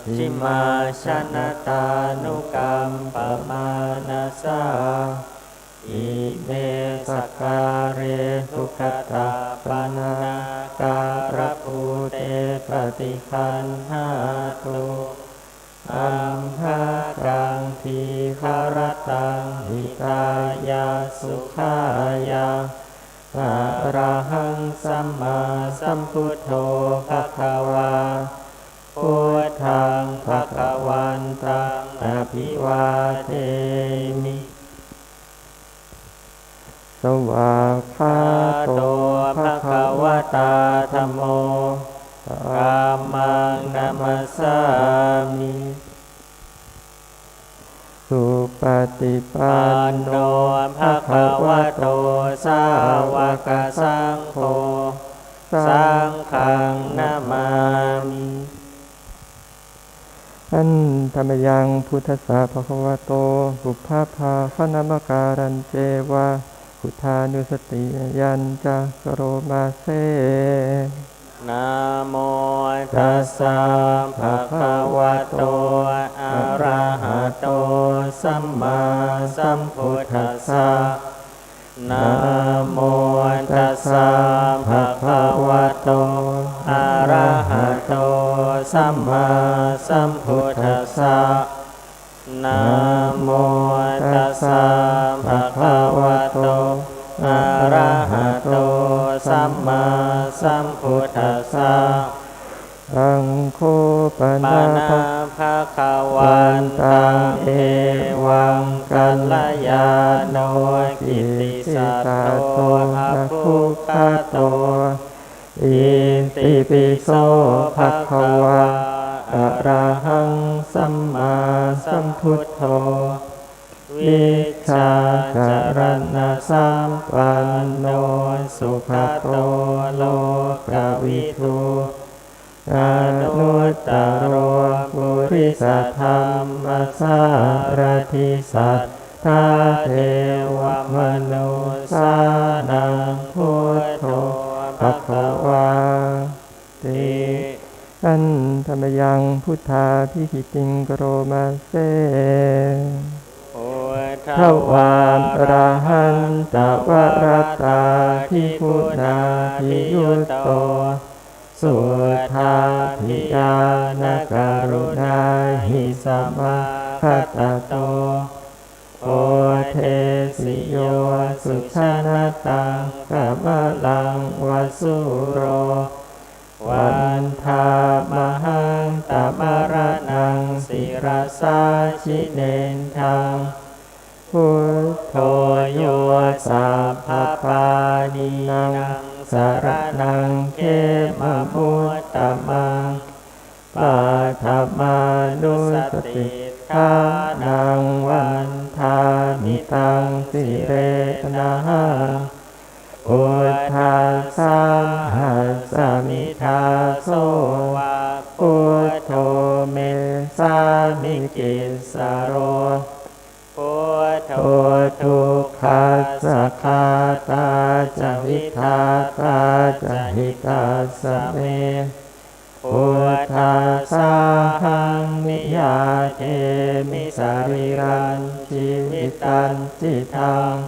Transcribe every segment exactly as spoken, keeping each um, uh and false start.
Majjhimā janatānukampamānasā ime sakkāre sugatapannākārabhūte paṭiggaṇhātu amhākaṃ dīgharattaṃ hitāya sukhāya. Arahaṃ sammāsambuddho bhagavā, buddhaṃ bhagavantaṃ abhivādemi. Svākkhāto bhagavatā dhammo, dhammaṃ namassāmi. Supaṭipanno bhagavato sāvakasaṅgho, saṅghaṃ namāmi. Handa mayaṃ buddhassa bhagavato pubbabhāganamakārañceva buddhānussatinayañca karoma se. Namo tassa bhagavato arahato sammāsambuddhassa. Namo tassa bhagavato arahato sammāsambuddhassa. Namo tassa bhagavato arahato sammāsambuddhassa. Saṅgho pana pana bhagavantaṃ evaṃ kalyāṇo kittisaddo abbhuggato. Itipi so bhagavā arahaṃ sammāsambuddho vijjācaraṇasampanno sugato lokavidū anuttaro purisadammasārathi satthā devamanussānaṃ buddho bhagavāti. Handa mayaṃ buddhābhigītiṃ karoma se. Buddhā arahantā varatādiguṇābhiyutto suddhābhiñāṇakaruṇāhi samāgatatto bodhesi yo sujanataṃ kamalaṃ va sūro vandāmahaṃ tamaraṇaṃ sirasā jinendaṃ. Buddho yo sabbapāṇīnaṃ saraṇaṃ khemamuttamaṃ paṭhamānussatiṭṭhānaṃ vandāmi taṃ sirenahaṃ. Buddhassāhasmi dāso va buddho me sāmikissaro. Buddho dukkhassa ghātā ca vidhātā ca hitassa me. Buddhassāhaṃ niyyādemi sarīrañjīvitañcidaṃ.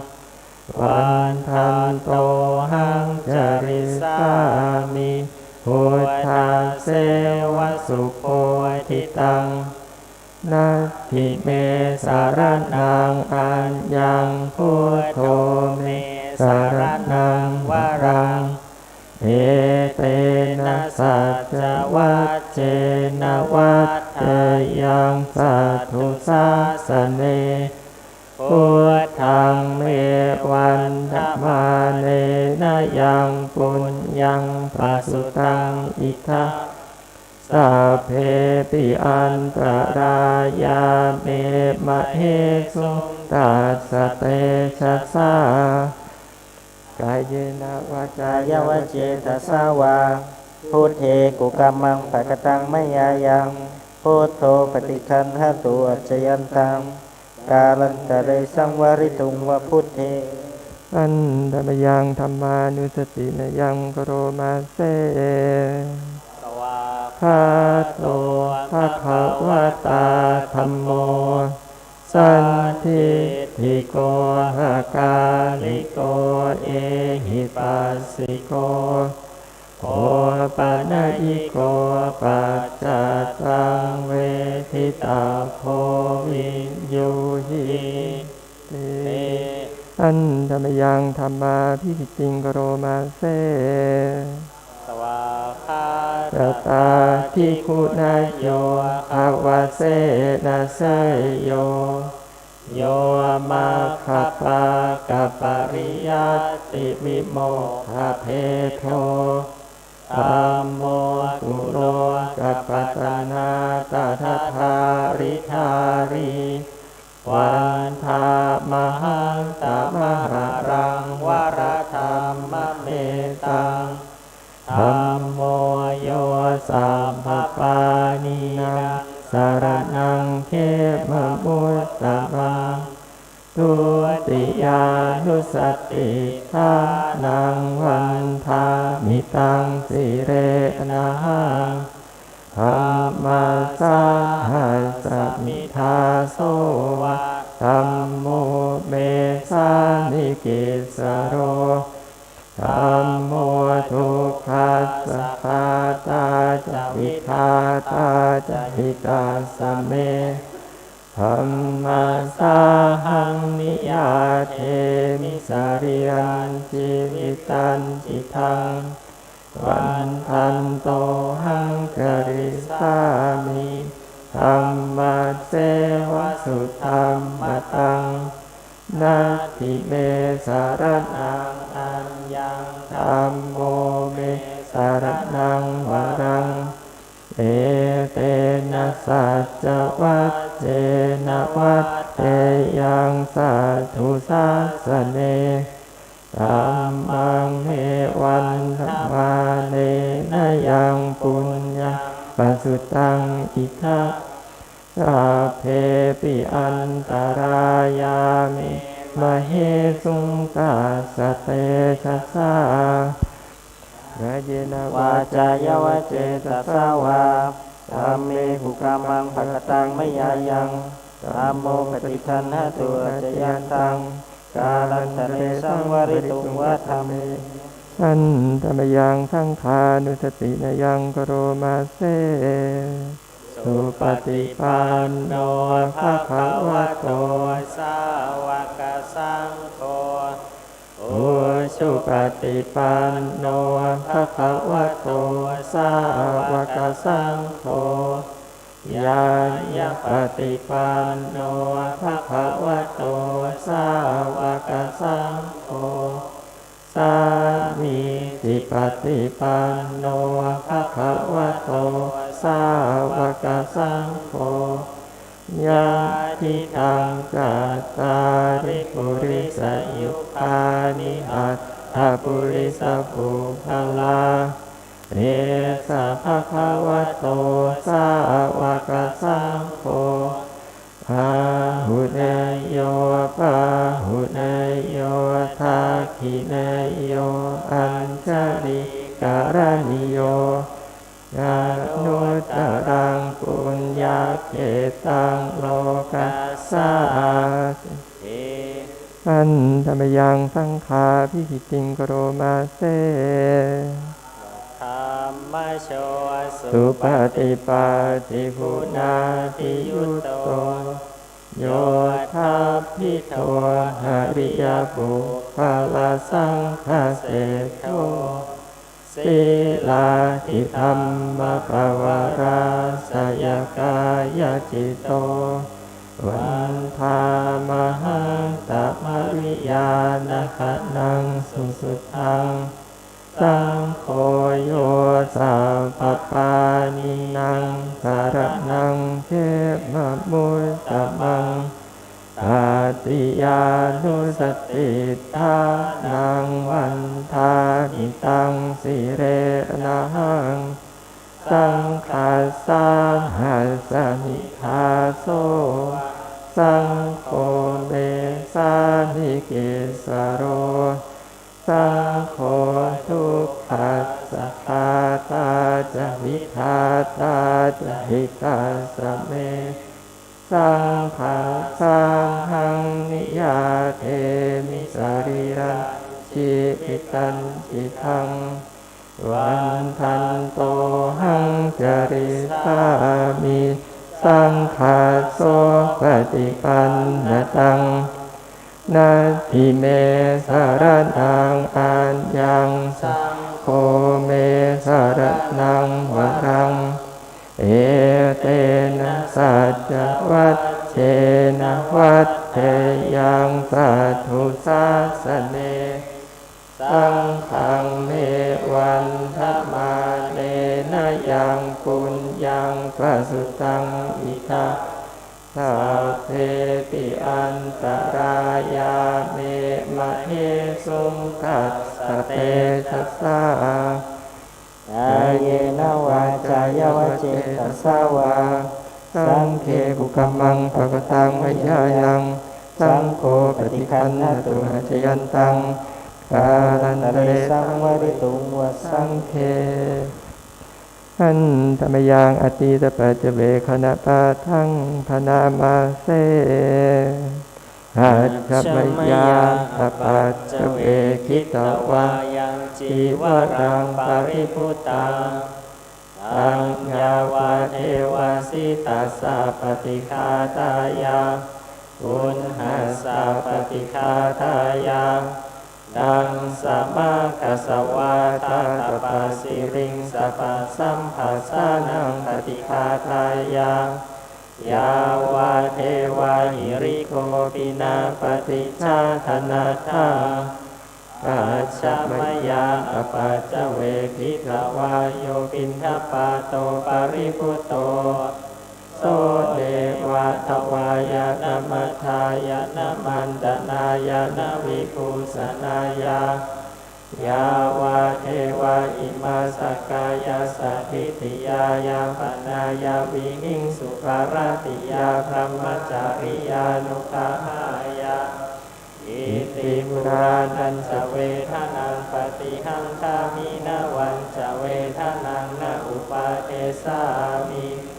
Vandantohaṃ carissāmi buddhasseva subodhitaṃ. Natthi me saraṇaṃ aññaṃ buddho me saraṇaṃ varaṃ. Etena saccavajjena vaḍḍheyyaṃ satthu sāsane. Buddhaṃ me vandamānena yaṃ puññaṃ pasutaṃ idha sabbepi antarāyā me māhesuṃ tassa tejasā. Kāyena vācāya va cetasā vā buddhe kukammaṃ pakataṃ mayā yaṃ buddho paṭiggaṇhatu accayantaṃ kālantare saṃvarituṃ va buddhe. Handa mayaṃ dhammānussatinayaṃ karoma se. Bhagavā Gato bhagavatā dhammo sandiṭṭhiko akāliko ehipassiko opanayiko paccattaṃ veditabbo viññūhīti. Handa mayaṃ dhammābhigītiṃ karoma se. Svākkhātatādiguṇayogavasena seyyo, yo maggapākapariyattivimokkhabhedo, dhammo kulokapatanā tadadhāridhārī, vandāmahaṃ tamaharaṃ varadhammametaṃ. Dhammo yo sabbapāṇīnaṃ saraṇaṃ khemamuttamaṃ, dutiyānussatiṭṭhānaṃ vandāmi taṃ sirenahaṃ. Dhammassāhasmi dāso va, dhammo me sāmikissaro, dhammo dukkhassa ghātā ca vidhātā ca hitassa me. Dhammassāhaṃ niyyādemi sarīrañjīvitañcidaṃ, vandantohaṃ karissāmi dhammasseva sudhammataṃ. Natthi me saraṇaṃ aññaṃ, dhammo me saraṇaṃ varaṃ, etena saccavajjena vaḍḍheyyaṃ satthu sāsane. Dhammaṃ me vandamānena yaṃ puññaṃ pasutaṃ idha, sabbepi antarāyā me māhesuṃ tassa tejasā. Kāyena vācāya va cetasā vā, dhamme kukammaṃ pakataṃ mayā yaṃ, dhammo paṭiggaṇhatu accayantaṃ, kālantare saṃvarituṃ va dhamme. Handa mayaṃ saṅghānussatinayaṃ karoma se. Supaṭipanno bhagavato sāvakasaṅgho, ujupaṭipanno bhagavato sāvakasaṅgho, ñāyapaṭipanno bhagavato sāvakasaṅgho, sāmīcipaṭipanno bhagavato sāvakasaṅgho, yadidaṃ cattāri purisayugāni aṭṭha purisapuggalā, esa bhagavato sāvakasaṅgho, āhuneyyo pāhuneyyo dakkhiṇeyyo añjalikaraṇīyo, anuttaraṃ puññakkhettaṃ lokassāti. Handa mayaṃ saṅghābhigītiṃ karoma se. Dhammajo supaṭipattiguṇādiyutto, yoṭṭhabbidho ariyapuggalasaṅghaseṭṭho, sīlādidhammapavarāsayakāyacitto, vandāmahaṃ tamariyāna gaṇaṃ susuddhaṃ. Saṅgho yo sabbapāṇīnaṃ saraṇaṃ khemamuttamaṃ, tatiyānussatiṭṭhānaṃ vandāmi taṃ sirenahaṃ. Saṅghassāhasmi dāso va, saṅgho me sāmikissaro, saṅgho dukkhassa ghātā ca vidhātā ṭhitassa me saṅghassa, ahaṃ niyyādemi sarīrañjīvitañca cidaṃ. Vandantohaṃ carissāmi saṅghassopaṭipannā taṃ. Natthi me saraṇaṃ aññaṃ, saṅgho me saraṇaṃ varaṃ. Etena saccavajjena vaḍḍheyyaṃ satthu sāsane. Saṅghaṃ me vandamānena yaṃ puññaṃ pasutaṃ idha, sabbepi antarāyā me māhesuṃ tassa tejasā. Kāyena vācāya va cetasā vā, saṅghe kukammaṃ pakataṃ mayā yaṃ, saṅgho paṭiggaṇhatu accayantaṃ, kālantare saṃvarituṃ va saṅghe. Handa mayaṃ atītapaccavekkhaṇapāṭhaṃ bhaṇāma se. Ajja mayā apaccavekkhitvā yaṃ cīvaraṃ paribhuttaṃ, taṃ yāvadeva sītassa paṭighātāya, uṇhassa paṭighātāya, taṃ samāgassa vātātapasiriṃsa pasamphassānaṃ paṭighātāya, yāvadeva hirikopinapaṭicchādanatthaṃ. Ajja mayā apaccavekkhitvā yo piṇḍapāto paribhutto, so neva davāya na madāya na maṇḍanāya na vibhūsanāya, yāvadeva imassa kāyassa ṭhitiyā yāpanāya vihiṃsuparatiyā brahmacariyānuggahāya. Iti purāṇañca vedanaṃ paṭihaṅkhāmi navañca vedanaṃ na uppādessāmi,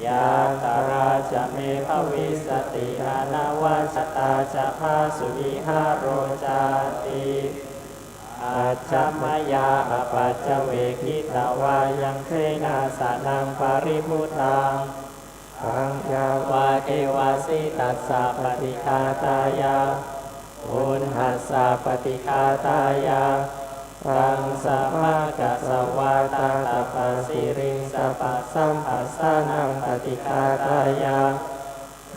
yātrā ca me bhavissati anavajjatā ca phāsuvihāro cāti. Ajja mayā apaccavekkhitvā yaṃ senāsanaṃ paribhuttaṃ, taṃ yāvadeva sītassa paṭighātāya, uṇhassa paṭighātāya, taṃ samāgassa vātātapasiriṃsa pasamphassānaṃ paṭighātāya,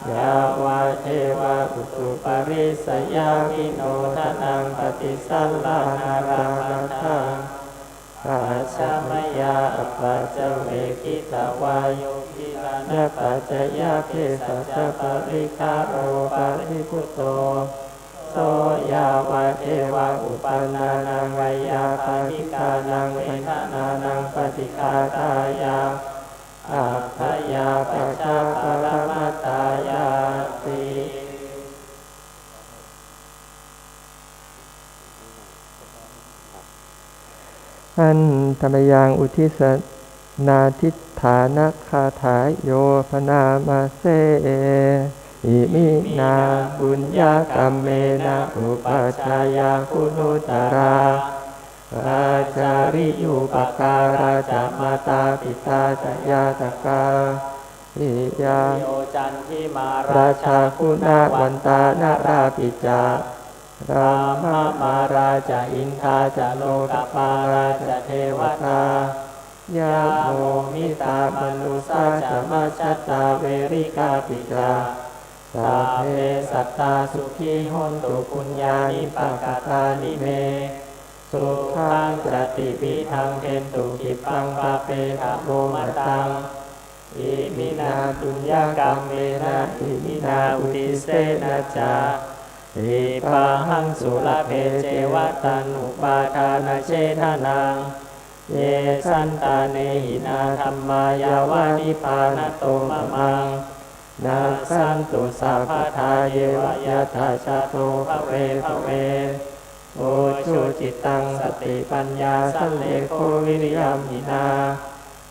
yāvadeva utuparissayavinodanaṃ paṭisallānārāmatthaṃ. Ajja mayā apaccavekkhitvā yo gilānapaccayabhesajjaparikkhāro paribhutto, so yāvadeva uppannānaṃ veyyābādhikānaṃ vedanānaṃ paṭighātāya, abyāpajjhaparamatāyāti. Handa mayaṃ uddissanādhiṭṭhānagāthāyo bhaṇāma se. Iminā puññakammena upajjhāyā guṇuttarā, ācariyūpakārā ca mātā pitā ca ñātakā, piyayo candimā rājā guṇavantā narāpi ca, brahmamārā ca indā ca lokapālā ca devatā, yamo mittā manussā ca majjhattā verikāpi ca, sabbe sattā sukhī hontu puññāni pakatāni me, sukhañca tividhaṃ dentu khippaṃ pāpetha vomataṃ. Iminā puññakammena iminā uddissena ca, khippāhaṃ sulabhe ceva taṇhupādānachedanaṃ, ye santāne hinā dhammā yāva nibbānato mamaṃ, nassantu sabbadā yeva yattha jāto bhave bhave. Ujucittaṃ satipaññā sallekho viriyamhinā,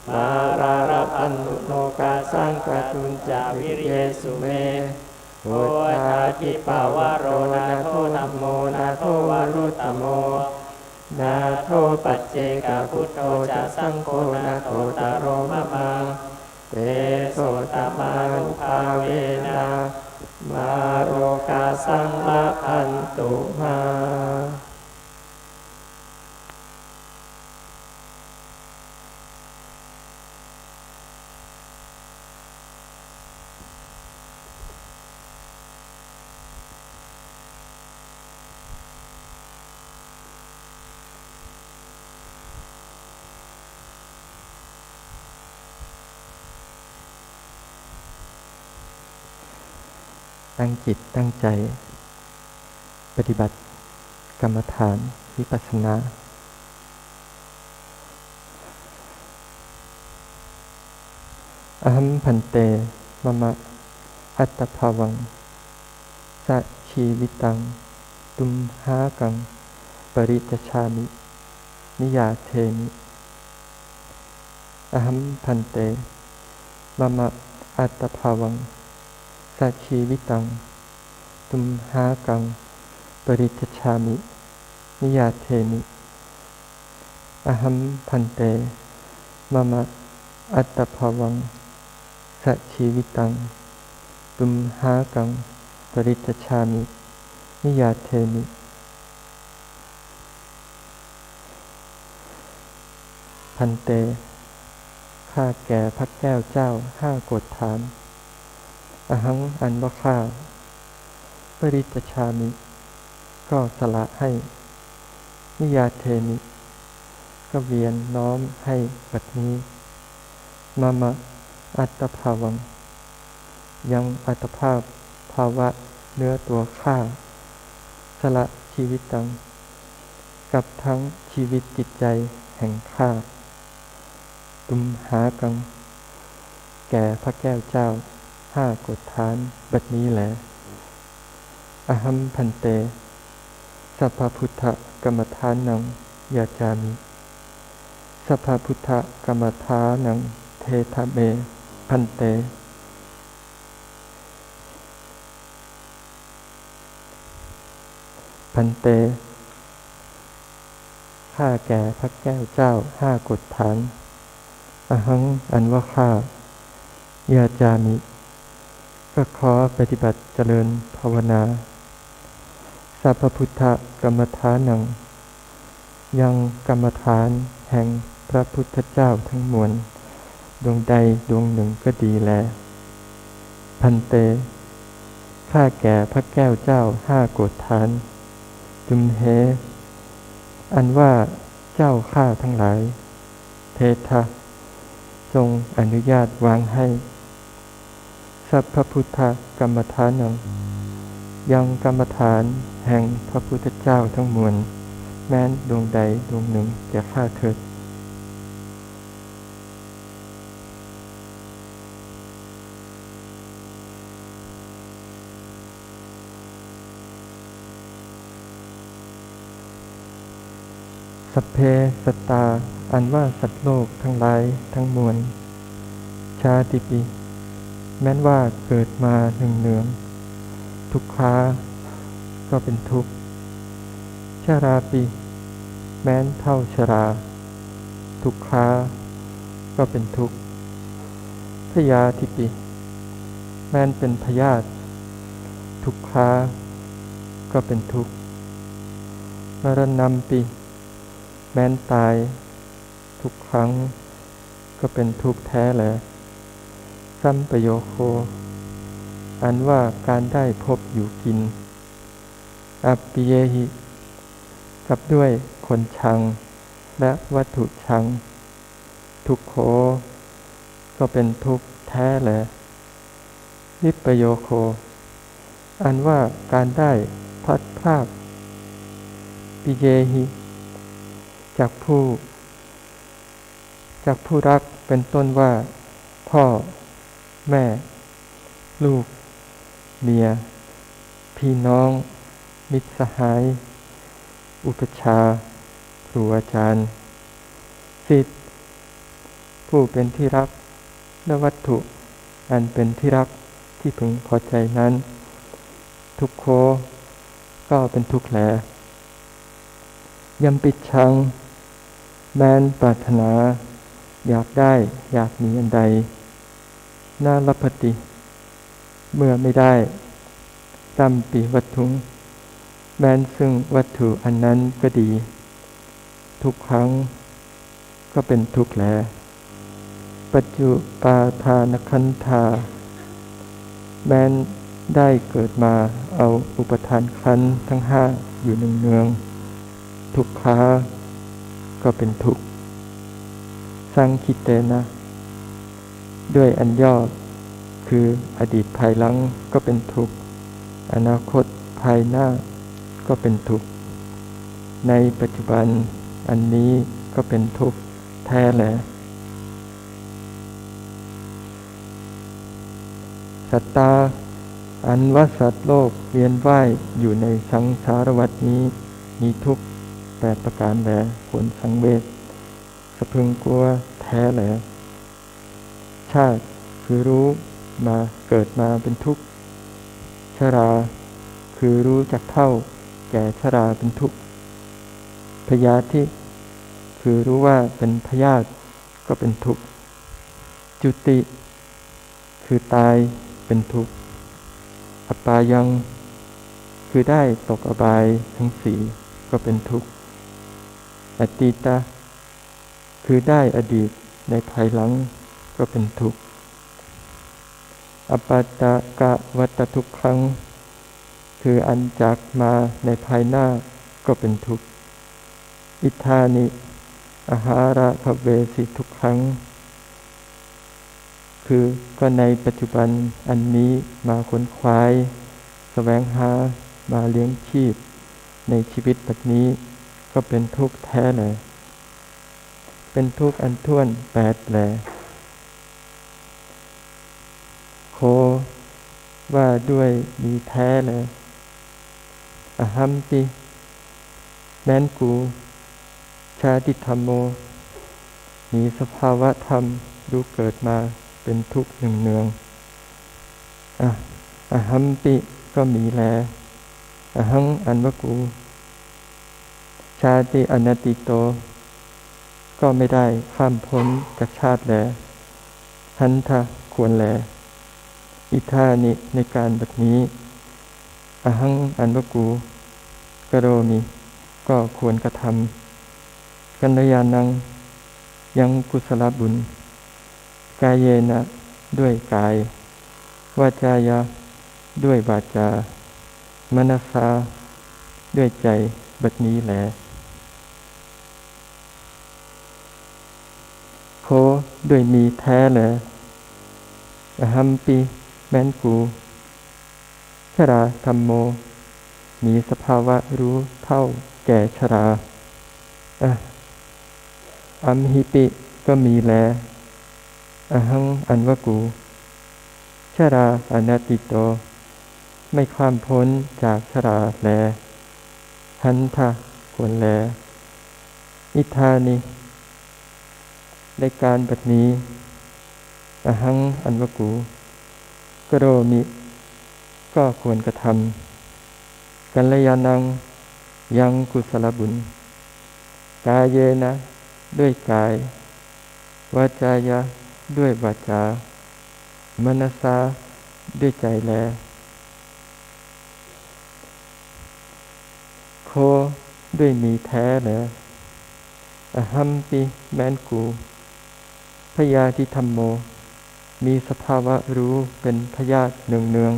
mārā labhantu nokāsaṃ kātuñca viriyesu me. Buddhādhipavaro nātho, dhammo nātho varuttamo, nātho paccekabuddho ca, saṅgho nāthottaro mamaṃ. Tesottamānubhāvena mārokāsaṃ labhantu mā. ตั้งจิตตั้งใจ ปฏิบัติกรรมฐานวิปัสสนา Ahaṃ bhante, mama attabhāvaṃ sajīvitaṃ tumhākaṃ parityajāmi, niyyādemi. Ahaṃ bhante, mama attabhāvaṃ sajīvitaṃ tumhākaṃ parityajāmi, niyyādemi. Ahaṃ bhante, mama attabhāvaṃ sajīvitaṃ tumhākaṃ parityajāmi, niyyādemi. Bhante, ข้าแก่พระแก้วเจ้าห้าโกฏฐาน Ahaṃ อันว่าข้า parityajāmi ก็สละให้ niyyādemi ก็เวียนน้อมให้บัดนี้ mama attabhāvaṃ ยังอัตภาพภาวะเนื้อตัวข้า sala jīvitaṃ กับทั้งชีวิตจิตใจแห่งข้า tumhākaṃ แก่พระแก้วเจ้าห้าโกฏฐานบัดนี้แล Ahaṃ bhante sabbabuddhakammadānaṃ yācāmi. Sabbabuddhakammadānaṃ dedha me bhante. Bhante, ข้าแก่พระแก้วเจ้าห้าโกฏฐาน Ahaṃ อันว่าข้า yācāmi ก็ขอปฏิบัติเจริญภาวนา sabbabuddhakammadānaṃ ยังกรรมฐานแห่งพระพุทธเจ้าทั้งมวล ดวงใดดวงหนึ่งก็ดีแล Bhante, ข้าแก่พระแก้วเจ้าห้าโกฏฐาน tumhe อันว่าเจ้าข้าทั้งหลาย dedha จงอนุญาตวางให้ sabbabuddhakammadānaṃ ยังกรรมฐานแห่งพระพุทธเจ้าทั้งมวล แม้นดวงใดดวงหนึ่งแก่ข้าเถิด Sabbe sattā อันว่าสัตว์โลกทั้งหลายทั้งมวล jātipi แม้นว่าเกิดมาเนืองๆ dukkhā ก็เป็นทุกข์ jarāpi แม้นเฒ่าชรา dukkhā ก็เป็นทุกข์ bhayādipi แม้นเป็นพยาธิ dukkhā ก็เป็นทุกข์ maraṇampi แม้นตาย dukkhaṃ ก็เป็นทุกข์แท้แล sampayogo อันว่าการได้พบอยู่กิน appiyehi กับด้วยคนชัง และวัตถุชัง dukkho ก็เป็นทุกข์แท้แล vippayogo อันว่าการได้พลัดพราก piyehi จากผู้ จากผู้รักเป็นต้นว่า พ่อ แม่ ลูก เมีย พี่น้อง มิตรสหาย อุปัชฌาย์ ครูอาจารย์ ศิษย์ ผู้เป็นที่รัก และวัตถุอันเป็นที่รักที่พึงพอใจนั้น ทุกโข ก็เป็นทุกข์แล Yampicchaṃ แม้นปรารถนาอยากได้อยากมีอันใด na labhati เมื่อไม่ได้ tampi vatthuṃ แม้นซึ่งวัตถุอันนั้นก็ดี dukkhaṃ ก็เป็นทุกข์แล pañcupādānakkhandhā แม้นได้เกิดมาเอาอุปาทานขันธ์ทั้งห้าอยู่เนืองๆ dukkhā ก็เป็นทุกข์ saṅkhittena ด้วยอันย่อ คืออดีตภายหลังก็เป็นทุกข์ อนาคตภายหน้าก็เป็นทุกข์ ในปัจจุบันอันนี้ก็เป็นทุกข์แท้แล สัตตา อันว่าสัตว์โลกเวียนว่ายอยู่ในสังสารวัฏนี้ มีทุกข์แปดประการแล ควรสังเวช สะพึงกลัวแท้แล ชาติ คือรู้มาเกิดมาเป็นทุกข์ ชรา คือรู้จักเฒ่าแก่ชราเป็นทุกข์ พยาธิ คือรู้ว่าเป็นพยาธิก็เป็นทุกข์ จุติ คือตายเป็นทุกข์ apāyaṃ คือได้ตกอบายทั้งสี่ก็เป็นทุกข์ atīta คือได้อดีตในภายหลังก็เป็นทุกข์ appaṭivatā dukkhaṃ คืออันจากมาในภายหน้าก็เป็นทุกข์ idāni ahārabhavesi dukkhaṃ คือก็ในปัจจุบันอันนี้มาขวนขวาย แสวงหามาเลี้ยงชีพในชีวิตปัจจุบันนี้ก็เป็นทุกข์แท้แล เป็นทุกข์อันถ้วนแปดแล โข ว่าด้วยมีแท้แล ahampi แม้นกู jātidhammo มีสภาวะธรรมรู้เกิดมาเป็นทุกข์เนืองๆ ahampi ก็มีแล ahaṃ อันว่ากู jāti anatīto ก็ไม่ได้ข้ามพ้นจากชาติแล handa ควรแล idāni ในการบัดนี้ ahaṃ อันว่ากู karomi ก็ควรกระทำ kalyāṇaṃ ยังกุศลบุญ kāyena ด้วยกาย vācāya ด้วยวาจา manasā ด้วยใจบัดนี้แล โข ด้วยมีแท้แล ahampi แม้นกู jarādhammō มีสภาวะรู้เฒ่าแก่ชรา amhipi ก็มีแล ahaṃ อันว่ากู jarā anatīto ไม่ข้ามพ้นจากชราแล handa ควรแล idāni ในการบัดนี้ ahaṃ อันว่ากู karomi ก็ควรกระทำ kalyāṇaṃ ยังกุศลบุญ kāyena ด้วยกาย vācāya ด้วยวาจา manasā ด้วยใจแล โข ด้วยมีแท้แล ahampi แม้นกู byādhidhammo มีสภาวะรู้เป็นพยาธิเนือง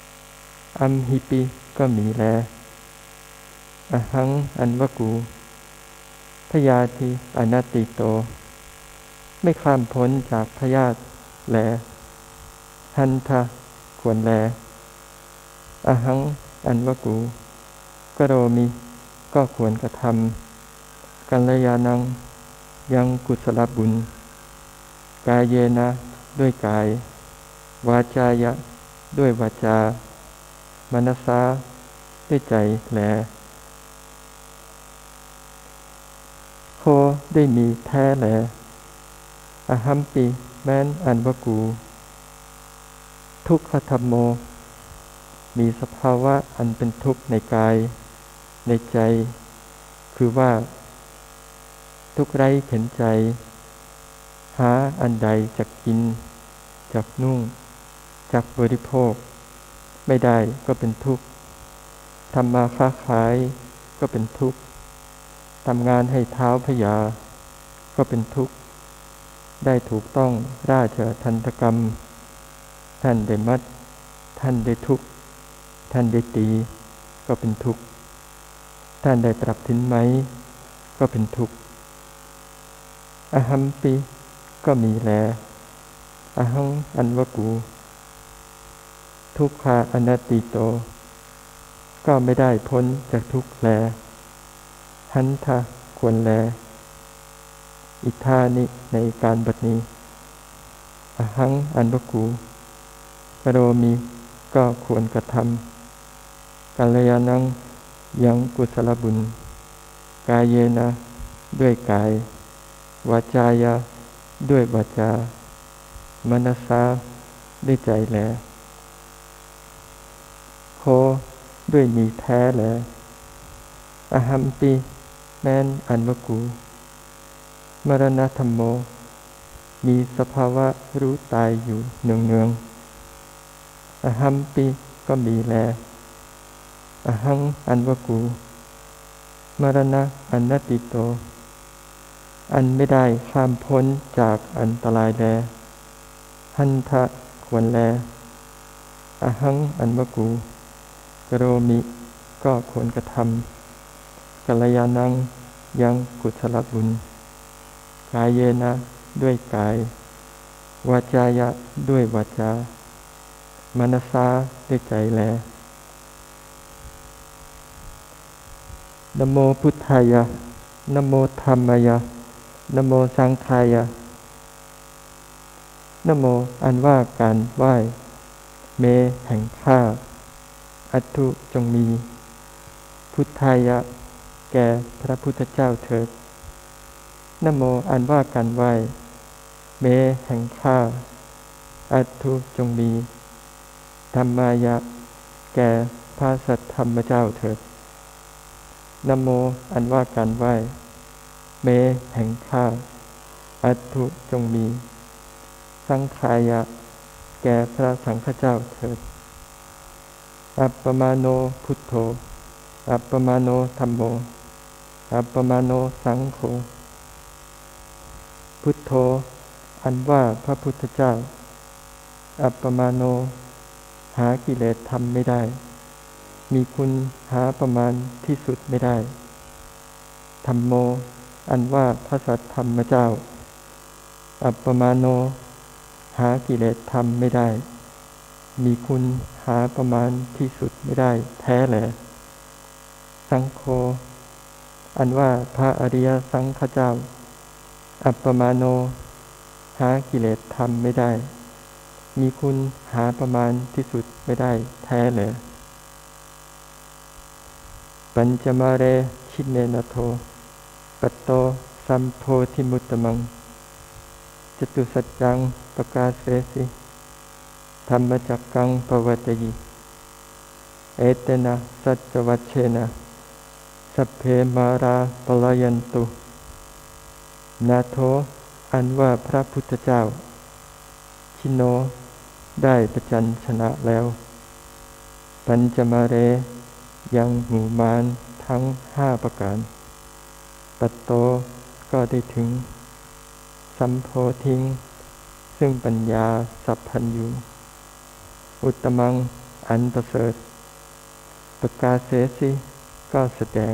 ๆ amhipi ก็มีแล ahaṃ อันว่ากู byādhi anatīto ไม่ข้ามพ้นจากพยาธิแล handa ควรแล ahaṃ อันว่ากู karomi ก็ควรกระทำ kalyāṇaṃ ยังกุศลบุญ kāyena ด้วยกาย vācāya ด้วยวาจา manasā ด้วยใจแล โข ด้วยมีแท้แล Ahampi แม้นอันว่ากู Dukkha dhammo มีสภาวะอันเป็นทุกข์ในกาย ในใจ คือว่า ทุกข์ไร้เข็ญใจ หาอันใดจักกิน จักนุ่ง จักบริโภค ไม่ได้ก็เป็นทุกข์ ทำมาค้าขายก็เป็นทุกข์ ทำงานให้ท้าวพญาก็เป็นทุกข์ ได้ถูกต้องราชทัณฑกรรม ท่านได้มัด ท่านได้ทุบ ท่านได้ตี ก็เป็นทุกข์ ท่านได้ปรับสินไหม ก็เป็นทุกข์ Ahampi ก็มีแล Ahaṃ อันว่ากู Dukkha anatīto ก็ไม่ได้พ้นจากทุกข์แล Handa ควรแล Idāni ในการบัดนี้ Ahaṃ อันว่ากู Karomi ก็ควรกระทำ Kalyāṇaṃ ยังกุศลบุญ Kāyena ด้วยกาย Vācāya ด้วยวาจา Manasā ด้วยใจแล Kho ด้วยมีแท้แล Ahampi แม้นอันว่ากู Maraṇadhammo มีสภาวะรู้ตายอยู่เนืองๆ Ahampi ก็มีแล Ahaṃ อันว่ากู Maraṇa anatīto อันไม่ได้ข้ามพ้นจากอันตรายแล Handa ควรแล Ahaṃ อันว่ากู Karomi ก็ควรกระทำ Kalyāṇaṃ ยังกุศลบุญ Kāyena ด้วยกาย Vācāya ด้วยวาจา Manasā ด้วยใจแล Namo buddhāya, namo dhammāya, namo saṅghāya. นะโม อันว่าการไหว้ me แห่งข้า athu จงมี buddhāya แก่พระพุทธเจ้าเถิด นะโม อันว่าการไหว้ me แห่งข้า athu จงมี dhammāya แก่พระสัทธรรมเจ้าเถิด นะโม อันว่าการไหว้ me แห่งข้า athu จงมี saṅghāya แก่พระสังฆเจ้าเถิด Appamāṇo buddho, appamāṇo dhammo, appamāṇo saṅgho. Buddho อันว่าพระพุทธเจ้า appamāṇo หากิเลสทำไม่ได้ มีคุณหาประมาณที่สุดไม่ได้ dhammo อันว่าพระสัทธรรมเจ้า appamāṇo หากิเลสทำไม่ได้ มีคุณหาประมาณที่สุดไม่ได้แท้แล saṅgho อันว่าพระอริยสังฆเจ้า appamāṇo หากิเลสทำไม่ได้ มีคุณหาประมาณที่สุดไม่ได้แท้แล Pañcamāre jinne nātho, patto sambodhimuttamaṃ, catusaccaṃ pakāsesi, dhammacakkaṃ pavattayi. Etena saccavajjena, sabbe mārā palāyantu. Nātho อันว่าพระพุทธเจ้า jinno ได้ผจญชนะแล้ว pañcamāre ยังหมู่มารทั้งห้าประการ patto ก็ได้ถึง sambodhiṃ ซึ่งปัญญาสัพพัญญู uttamaṃ อันประเสริฐ pakāsesi ก็แสดง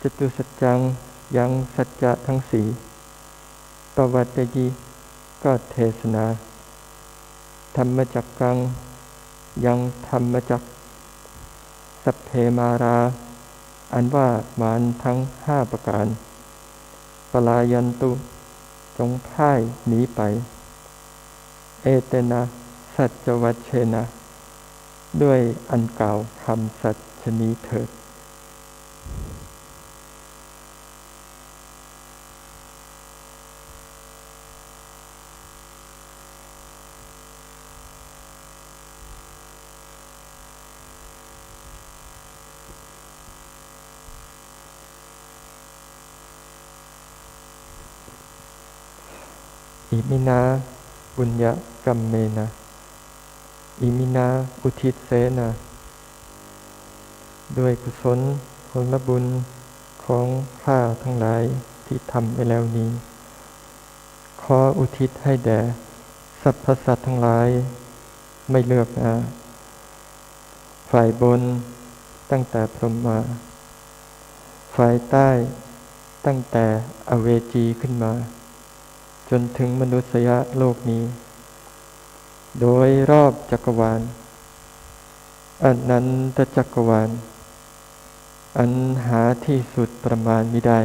catusaccaṃ ยังสัจจะทั้งสี่ pavattayi ก็เทศนา dhammacakkaṃ ยังธรรมจักร sabbe mārā อันว่ามารทั้งห้าประการ palāyantu จงพ่ายหนีไป etena saccavajjena ด้วยอันกล่าวคำสัตย์ชะนี้เถิด Iminā puññakammena, iminā uddisena, ด้วยกุศลผลบุญของข้าทั้งหลายที่ทำไว้แล้วนี้ ขออุทิศให้แด่สรรพสัตว์ทั้งหลาย ไม่เลือกหน้า ฝ่ายบนตั้งแต่พรหมา ฝ่ายใต้ตั้งแต่อเวจีขึ้นมา จนถึงมนุษยโลกนี้ โดยรอบจักรวาล อนันตจักรวาล อันหาที่สุดประมาณมิได้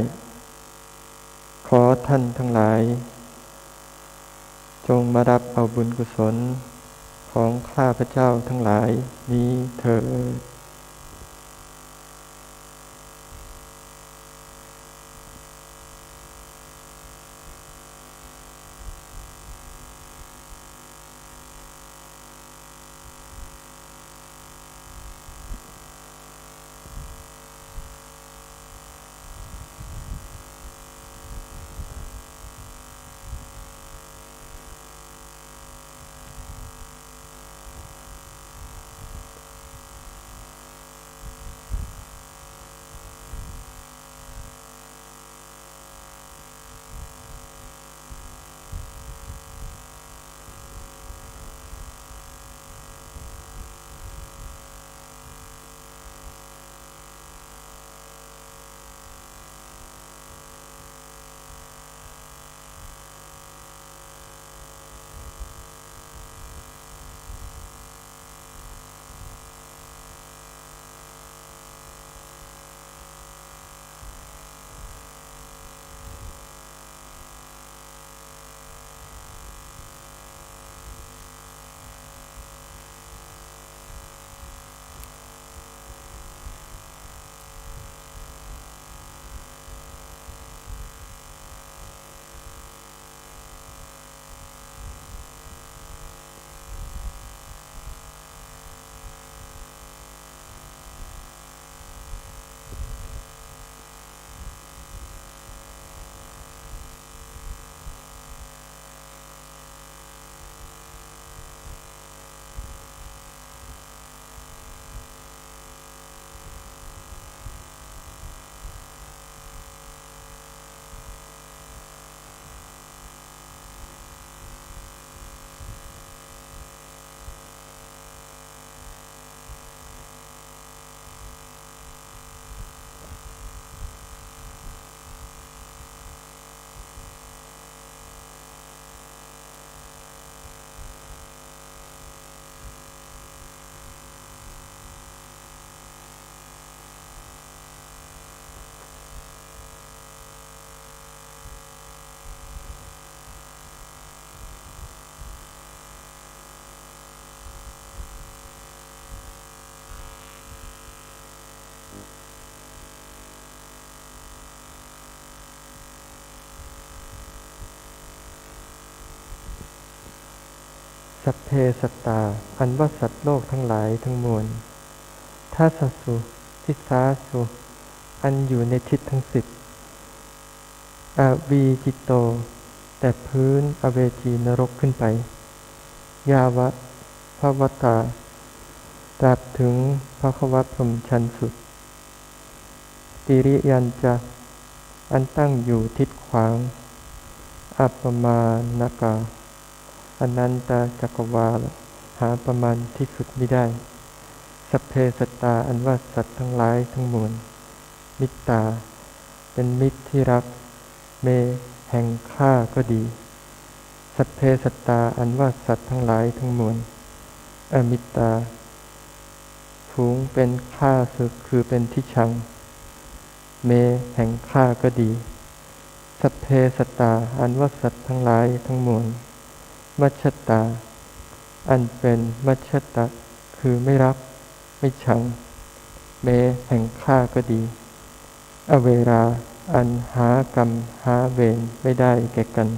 ขอท่านทั้งหลาย จงมารับเอาบุญกุศลของข้าพเจ้าทั้งหลายนี้เถิด Sabbe sattā อันว่าสัตว์โลกทั้งหลายทั้งมวล Dasasu disāsu อันอยู่ในทิศทั้งสิบ Avicito แต่พื้นอเวจีนรกขึ้นไป Yāva bhavatā ตราบถึงพระควัตพรหมชันสุด Tiriyañca อันตั้งอยู่ทิศขวาง Apamāṇakā anantacakkavāḷa หาประมาณที่สุดมิได้ Sabbe sattā อันว่าสัตว์ทั้งหลายทั้งมวล Mittā เป็นมิตรที่รัก Me แห่งข้าก็ดี Sabbe sattā อันว่าสัตว์ทั้งหลายทั้งมวล Amittā ฝูงเป็นข้าศึกคือเป็นที่ชัง Me แห่งข้าก็ดี Sabbe sattā อันว่าสัตว์ทั้งหลายทั้งมวล Majjhattā อันเป็น majjhatta คือไม่รัก ไม่ชัง Me แห่งข้าก็ดี Averā อันหากรรมหาเวรไม่ได้แก่กัน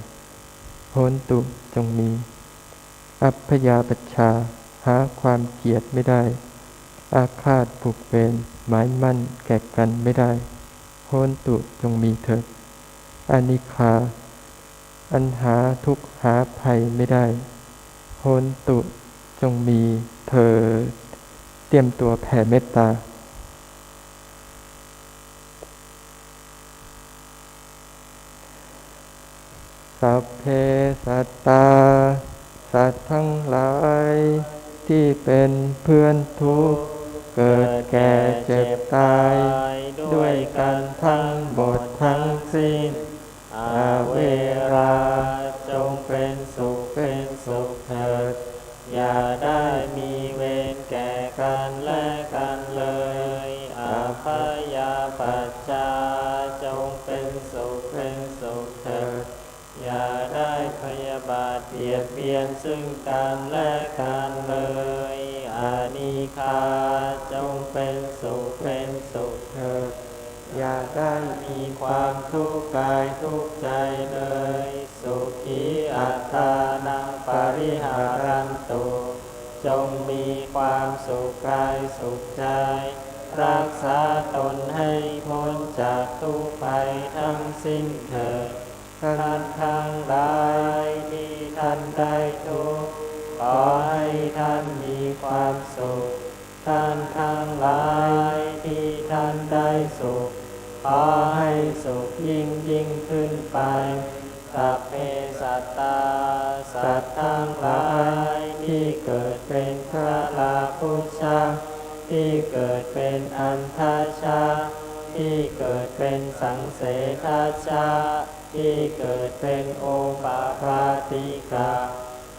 Hontu จงมี Abyāpajjhā หาความเกลียดไม่ได้ อาฆาตผูกเวรหมายมั่นแก่กันไม่ได้ Hontu จงมีเถิด Anīghā อันหาทุกข์หาภัยไม่ได้ โหนตุ จงมีเถิด เตรียมตัวแผ่เมตตา Sabbe sattā สัตว์ทั้งหลาย ที่เป็นเพื่อนทุกข์ เกิดแก่เจ็บตาย ด้วยกันทั้งหมดทั้งสิ้น Averā จงเป็นสุขเป็นสุขเถิด อย่าได้มีเวรแก่กันและกันเลย Abyāpajjhā จงเป็นสุขเป็นสุขเถิด อย่าได้พยาบาทเบียดเบียนซึ่งกันและกันเลย Anīghā จงเป็นสุขเป็นสุขเถิด อย่าได้มีความทุกข์กายทุกข์ใจเลย Sukhī attānaṃ pariharantu จงมีความสุขกายสุขใจ รักษาตนให้พ้นจากทุกข์ภัยทั้งสิ้นเถิด ท่านทั้งหลายที่ท่านได้ทุกข์ ขอให้ท่านมีความสุข ท่านทั้งหลายที่ท่านได้สุข ขอให้สุขยิ่งยิ่งขึ้นไป Sabbe sattā สัตว์ทั้งหลายที่เกิดเป็นชลาพุชชะ ที่เกิดเป็นอัณฑชะ ที่เกิดเป็นสังเสทชะ ที่เกิดเป็นโอปปาติกะ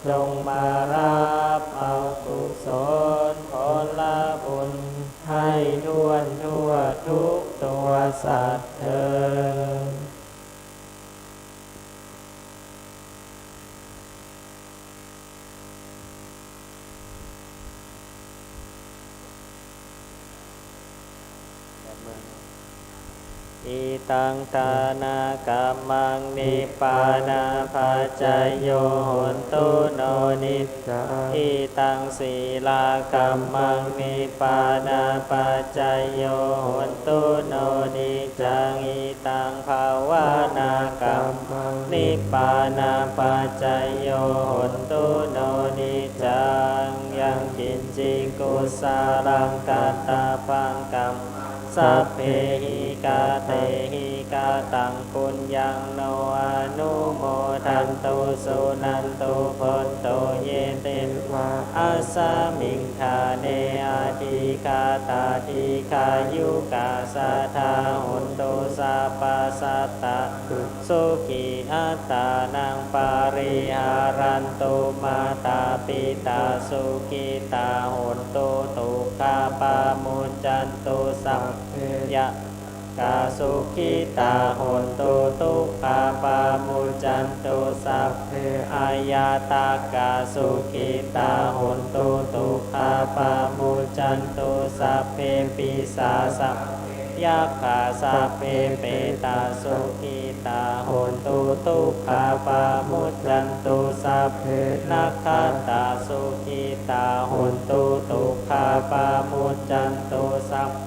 จงมารับเอากุศลผลบุญ ให้ถ้วนทั่วทุกตัวสัตว์เทอญ Idaṃ dānakammaṃ nibbānapaccayo hotu no niccaṃ. Idaṃ sīlakammaṃ nibbānapaccayo hotu no niccaṃ. Idaṃ bhāvanākammaṃ nibbānapaccayo hotu no niccaṃ. Yaṃ kiñci kusalaṃ kattabbaṃ kammaṃ sabbehi katehi kataṃ puññaṃ no anumodantu suṇantu bhonto ye devā asmiṃ ṭhāne adhigatā dīghāyukā sadā hontu sabbasattaṃ. Sukhī attānaṃ pariharantu. Mātā pitā sukhitā hontu dukkhā pamuccantu. Sabbe ñātakā sukhitā hontu dukkhā pamuccantu. Sabbe aññātakā sukhitā hontu dukkhā pamuccantu. Sabbe pisā sabbe yakkhā sabbe petā sukhitā hontu dukkhā pamuccantu. Sabbe nakkhattā sukhitā hontu dukkhā pamuccantu. Sabbe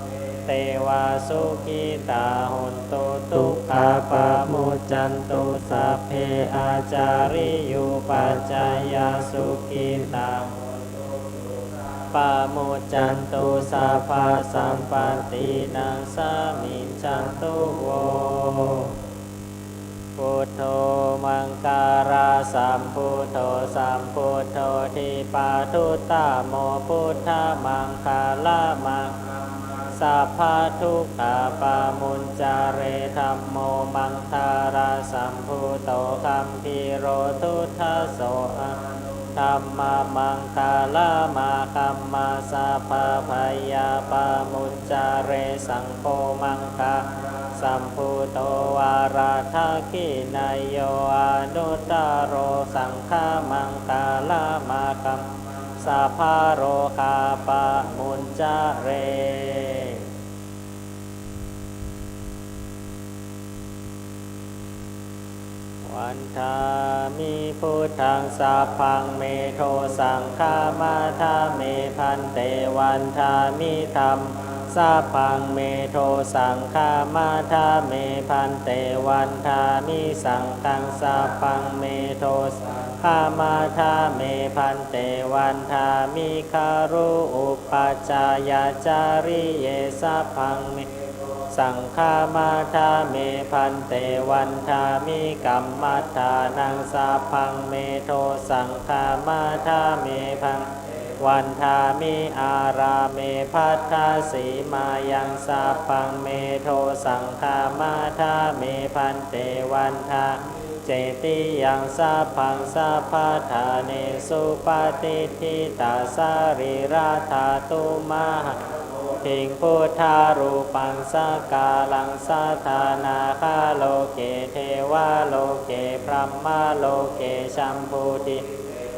devā sukhitā hontu dukkhā pamuccantu. Sabbe ācariyupajjhāyā sukhitā pamuccantu. Sabbasampattinānaṃ samijjhantu vo. Buddho maṅgalasambhūto sambuddho dīpavardhamo buddhamaṅgalamā sabbadukkhā pamuñcare. Dhammo maṅgalasambhūto gambhīro duddaso dhammamaṅgalamāgamma sabbabhayā pamuñcare. Saṅgho maṅgalasambhūto varadakkhiṇeyyo anuttaro saṅghamaṅgalamāgamma sabbarogā pamuñcare. Vandāmi buddhaṃ sabbaṃ me dosaṃ khamatha me bhante. Vandāmi dhammaṃ Sabbaṃ me dosaṃ khamatha me bhante. Vandāmi saṅghaṃ. Sabbaṃ me dosaṃ khamatha me bhante. Vandāmi garu upajjhāyācariye. Sabbaṃ me dosaṃ khamatha me bhante. Vandāmi kammaṭṭhānaṃ. Sabbaṃ me dosaṃ khamatha me bhante. Vandāmi ārāme bhaddasīmāyaṃ. Sabbaṃ me dosaṃ khamatha me bhante. Vandāmi cetiyaṃ. Sabbaṃ sabbaṭṭhānesu patiṭṭhita sarīradhātu mahā bodhiṃ buddharūpaṃ sakalaṃ sadā. Nāgaloke devaloke brahmaloke jambudīpe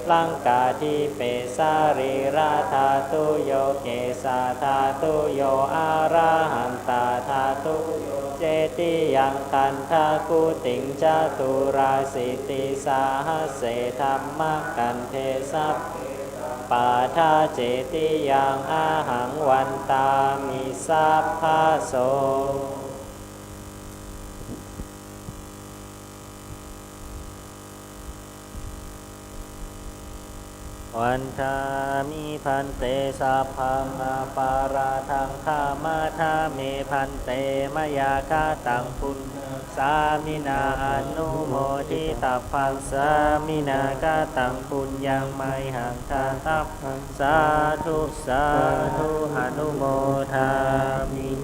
laṅkādīpe sarīradhātuyo kesādhātuyo arahantāthātuyo cetiyaṃ. Gandhakuṭiṃ caturāsītisahasсе dhammakkhandhe sabbe sabbattha cetiyaṃ ahaṃ vandāmi sabbaso. Vandāmi bhante. Sabbaṃ aparādhaṃ khamatha me bhante. Mayā kataṃ puññaṃ sāminā anumoditabbaṃ. Sāminā kataṃ puññaṃ mayhaṃ dātabbaṃ. Sādhu sādhu anumodāmi.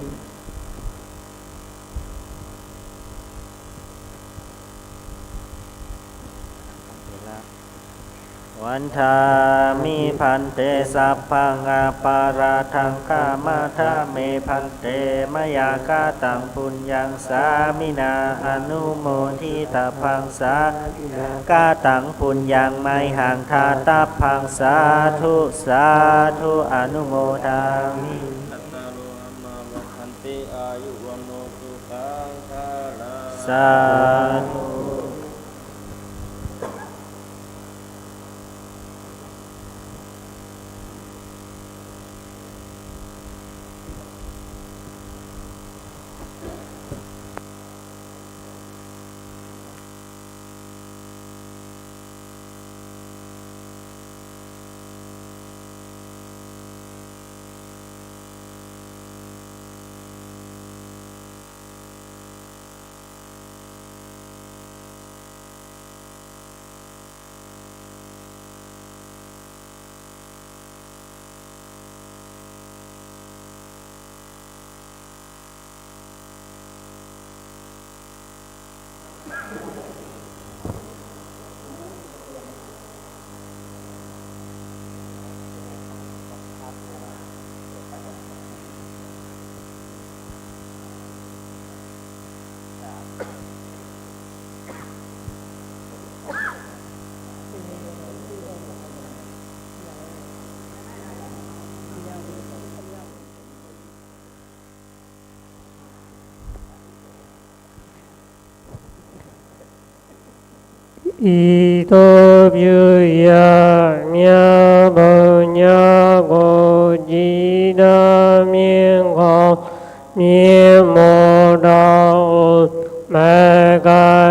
Vandāmi bhante. Sabbaṃ aparādhaṃ khamatha me bhante. Mayā kataṃ puññaṃ sāminā anumoditabbaṃ. Sāminā kataṃ puññaṃ mayhaṃ dātabbaṃ. Sādhu sādhu anumodāmi. Cattāro dhammā vaḍḍhanti āyu vaṇṇo sukhaṃ balaṃ. Sādhu. Ito piyamya puññago idamigaṃ mimoda umekajutā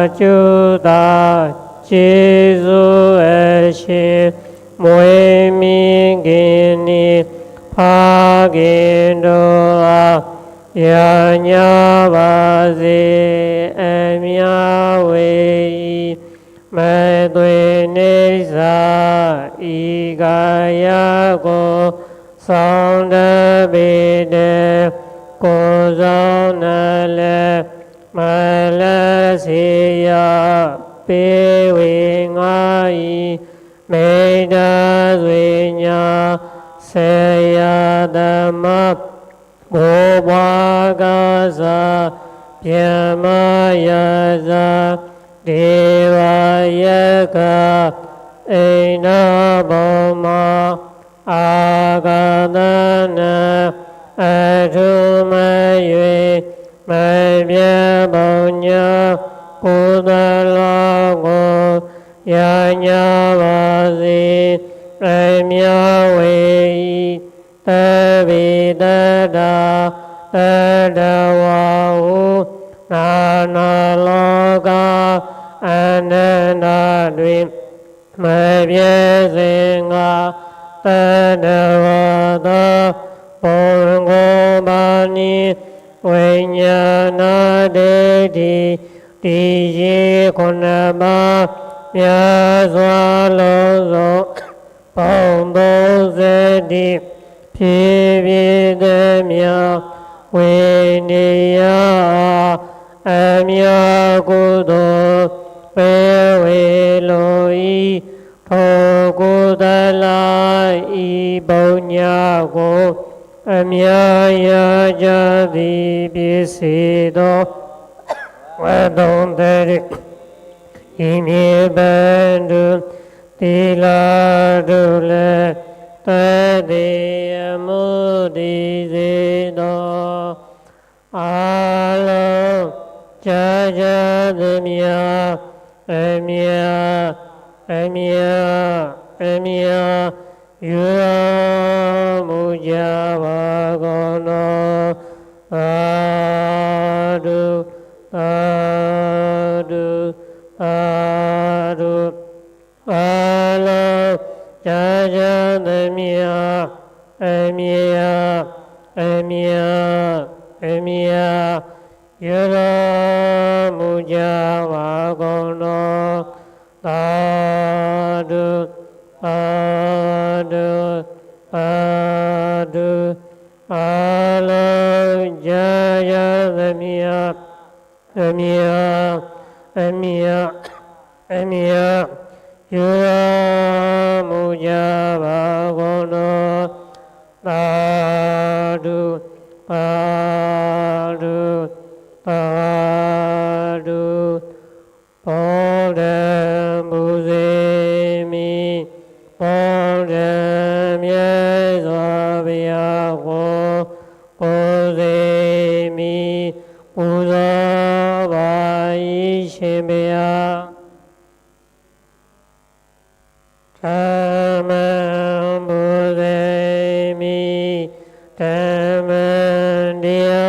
jesu eci muimi gini pagito a yaññavasi emyavi i metuinissa ikayako santapite kusale marasiya piviṃ ahi mettāsuññā seyyathāma bhubbakāsa byahmāyāsa devā yakkhā inda brahmā āgatāna ātumayi mayya puññā puttarāgo yaññavasi emyavi i taṃ vittattā tattha vāhū nānālokā anantaṃ vimābyāsaṅkhā tattha vātā pokko pāṇi vijñānādiṭṭhi diṭṭhi koṇḍappā miyā sā loso potto sati jīvitamiya vineyya amya kuto ve vero ittho kuṭṭhākā ippāyāso amyā yā jāti pasīdo vatthu tadhidaṃ. Ime bhavantu tirā turattā te amuttisiso ārocchā ca tamiyā amyā amyā amyā yuttamujjhāpakaroṇo. Sādhu sādhu sādhu. Ārocchā ca tamiyā amyā amyā amyā yuttamujjhāpakaroṇo. Sādhu sādhu sādhu. Ārocchā ca tamiyā amyā amyā amyā yuttamujjhāpakaroṇo. Sādhu sādhu sādhu. Buddhaṃ pūjemi, buddhaṃ yasapiyako pūjemi, buddho bhāsissemiya. Dhammaṃ pūjemi, dhammaṃ tiya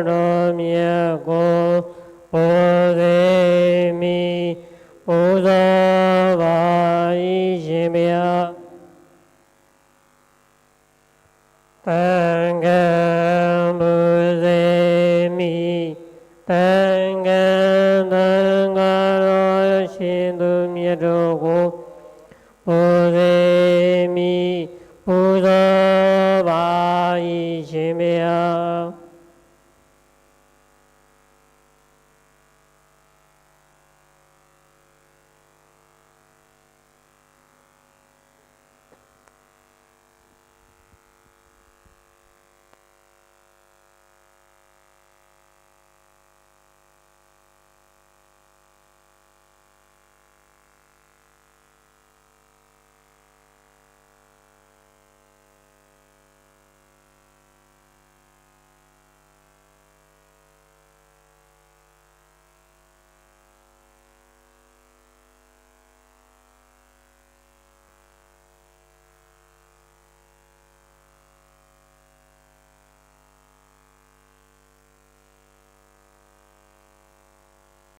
tomiyako pūjemi, buddho bhāsissemiya. Saṅghaṃ pūjemi, saṅghaṃ saṅkharosi tumiyako pūjemi, buddho bhāsissemiya.